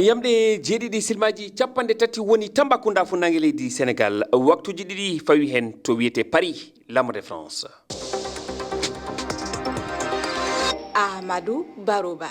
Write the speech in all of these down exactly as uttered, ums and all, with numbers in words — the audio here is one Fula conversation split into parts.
Yamɗe jeeɗiɗi silmaaji capanɗe tati woni Tambacounda, fuɗnaange leydi Senegaal. Waktuuji ɗiɗi fawi heen to wiyetee Paris, Lamre France. Ahmadou Barouba.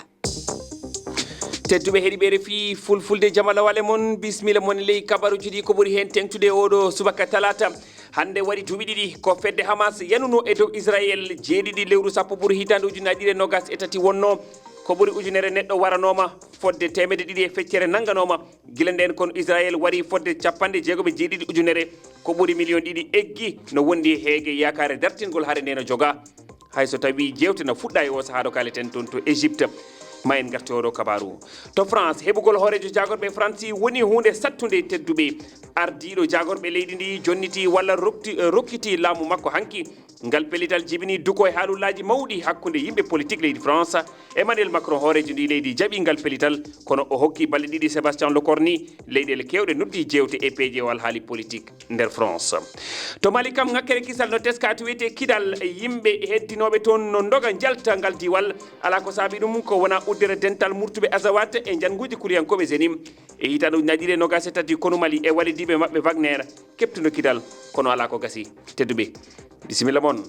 Tedduɓe heɗiiɓe R F I Fulfulde, jamalawale mon, bisimilla mon ley kabaruuji ɗi. Ko ɓuri heen teeŋtude oɗo subaka talaata. Hannde waɗi duuɓi ɗiɗi ko fedde Hamas yanunoo e dow Israel. Jeeɗiɗi lewru sappo ɓuru hitaande ujunnaji ɗiɗi e noogas e tati wonnoo. Ko ɓuri ujunere neɗɗo waranooma, fodde teemedde ɗiɗi e feccere nannganooma. Gila ndeen kono Israel warii fodde capanɗe jeegom e jeeɗiɗi ujunere. Ko ɓuri miliyon ɗiɗi eggi no wondi e heege. Yaakaare dartingol hare nde no jogaa, hay so tawii jeewte na fuɗɗa e oo sahaa ɗo kaaleten toon to Égypte. Ma en ngartu e oo ɗoo kabaaru. To France, heɓugol hooreejo jaagorɓe Faransi woni huunde sattunde, tedduɓe. Ardiiɗo jaagorɓe leydi ndi jonnitii walla rokti-, rokkitii laamu makko hanki. Ngal pellital jibinii duko e haalullaaji mawɗi hakkunde yimɓe politik leydi France. Emmanuel Macron, hooreejo ndii leydi, jaɓii ngal pellital, kono o hokkii balɗe ɗiɗi Sébastien Lecornu. Leyɗeele keewɗe noddii jeewte e peeje o alhaali politik nder France. To Mali kam, ŋakkere kisal no teskaa to wiyetee Kidal. Yimɓe heddinooɓe toon no ndoga njalta ngal diiwal. Alaa ko saabii ɗum ko wonaa uddere dental murtuɓe Azawat e njannguuji kuliyankooɓe Zenim. E hitaande ujunnaji ɗiɗi e noogas e tati, konu Mali e walidiiɓe maɓɓe Wagner keɓtuno Kidal, kono alaa ko gasi. Tedduɓe, bisimilla mon.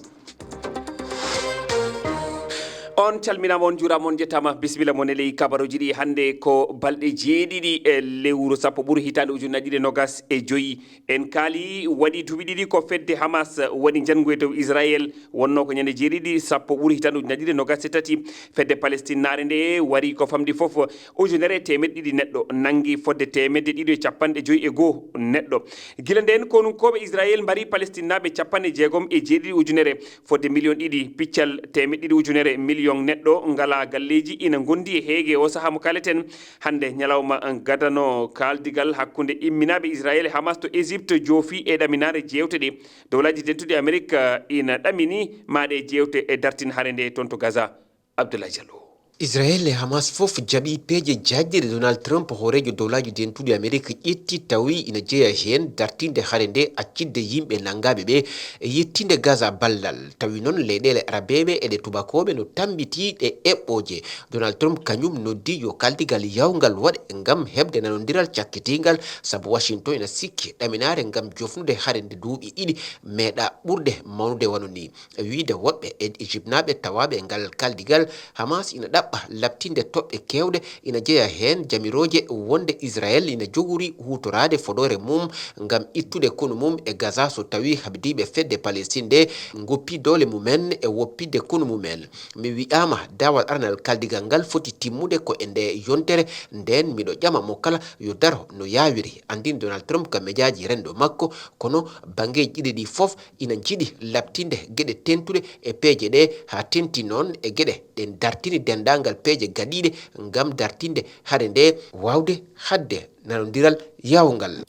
On calminaama, on njuuraama, on njettaama. Bisimilla mon e ley kabaruuji ɗi hannde. Ko balɗe jeeɗiɗi e lewru sappo ɓuru hitaande ujunnaji ɗiɗi e noogas e joyi. En kaali, waɗi duuɓi ɗiɗi ko fedde Hamas waɗi njanngu e dow Israel. Wonnoo ko ñande jeeɗiɗi sappo ɓuru hitaande ujunnaji ɗiɗi e noogas e tati. Fedde Palestinnaare nde wari ko famɗi fof ujunere e teemedde ɗiɗi neɗɗo, nanngi fodde teemedde ɗiɗi e capanɗe joyi e goo neɗɗo. Gila ndeen, konunkooɓe Israel mbari Palestinnaaɓe capanɗe jeegom e jeeɗiɗi ujunere, fodde miliyon ɗiɗi piccal teemedde ɗiɗi ujunere miliyon neɗɗo ngalaa galleeji, ina ngondi e heege oo sahaa mo kaaleten. Hannde ñalawma gadano, kaaldigal hakkunde imminaaɓe Israel e Hamas to Égypte joofii e ɗaminaare jeewte ɗe. Dowlaaji Dentuɗi Amerik ina ɗamini ma ɗe jeewte e dartin hare nde toon to Gaza. Abdoulaye Diallo. Israel e Hamas fof jaɓi peeje jaajɗe ɗe Donald Trump, hooreejo Dowlaaji Dentuɗi Amerik, ƴetti, tawi ina jeya heen dartinde hare nde, accitde yimɓe nanngaaɓe ɓe, e yettinde Gaza ballal. Tawi noon leyɗeele arabeeɓe e ɗe tubakooɓe no tammbiti ɗe eɓɓooje. Donald Trump kañum noddi yo kaaldigal yaawngal waɗe ngam heɓde nanondiral cakkitiingal, sabu Washington ina sikki ɗaminaare ngam jofnude hare nde duuɓi ɗiɗi meeɗaa ɓurde mawnude wano ni. Wiyde woɗɓe e Ijiptnaaɓe tawaaɓe e ngal kaaldigal, Hamas ina ɗaɓɓa laɓtinde toɓɓe keewɗe, ina jeya heen jamirooje wonde Israel ina jogori huutoraade fodoore mum ngam ittude konu mum e Gaza so tawii haɓdiiɓe fedde Palestine nde ngoppii doole mumen e woppitde konu mumen. Mi wiyaama daawal aranal kaaldigal ngal foti timmude ko e ndee yontere, ndeen miɗo ƴama mo kala yo daro no yaawiri, anndini Donald Trump ka mejaaji renndo makko, kono banngeeji ɗiɗi ɗii fof ina njiɗi laɓtinde geɗe teeŋtuɗe e peeje ɗee, haa teeŋti noon e geɗe ɗe dartini denndaangal peeje gaɗiiɗe ngam dartinde hare ndee waawde haɗde nanondiral yaawngal.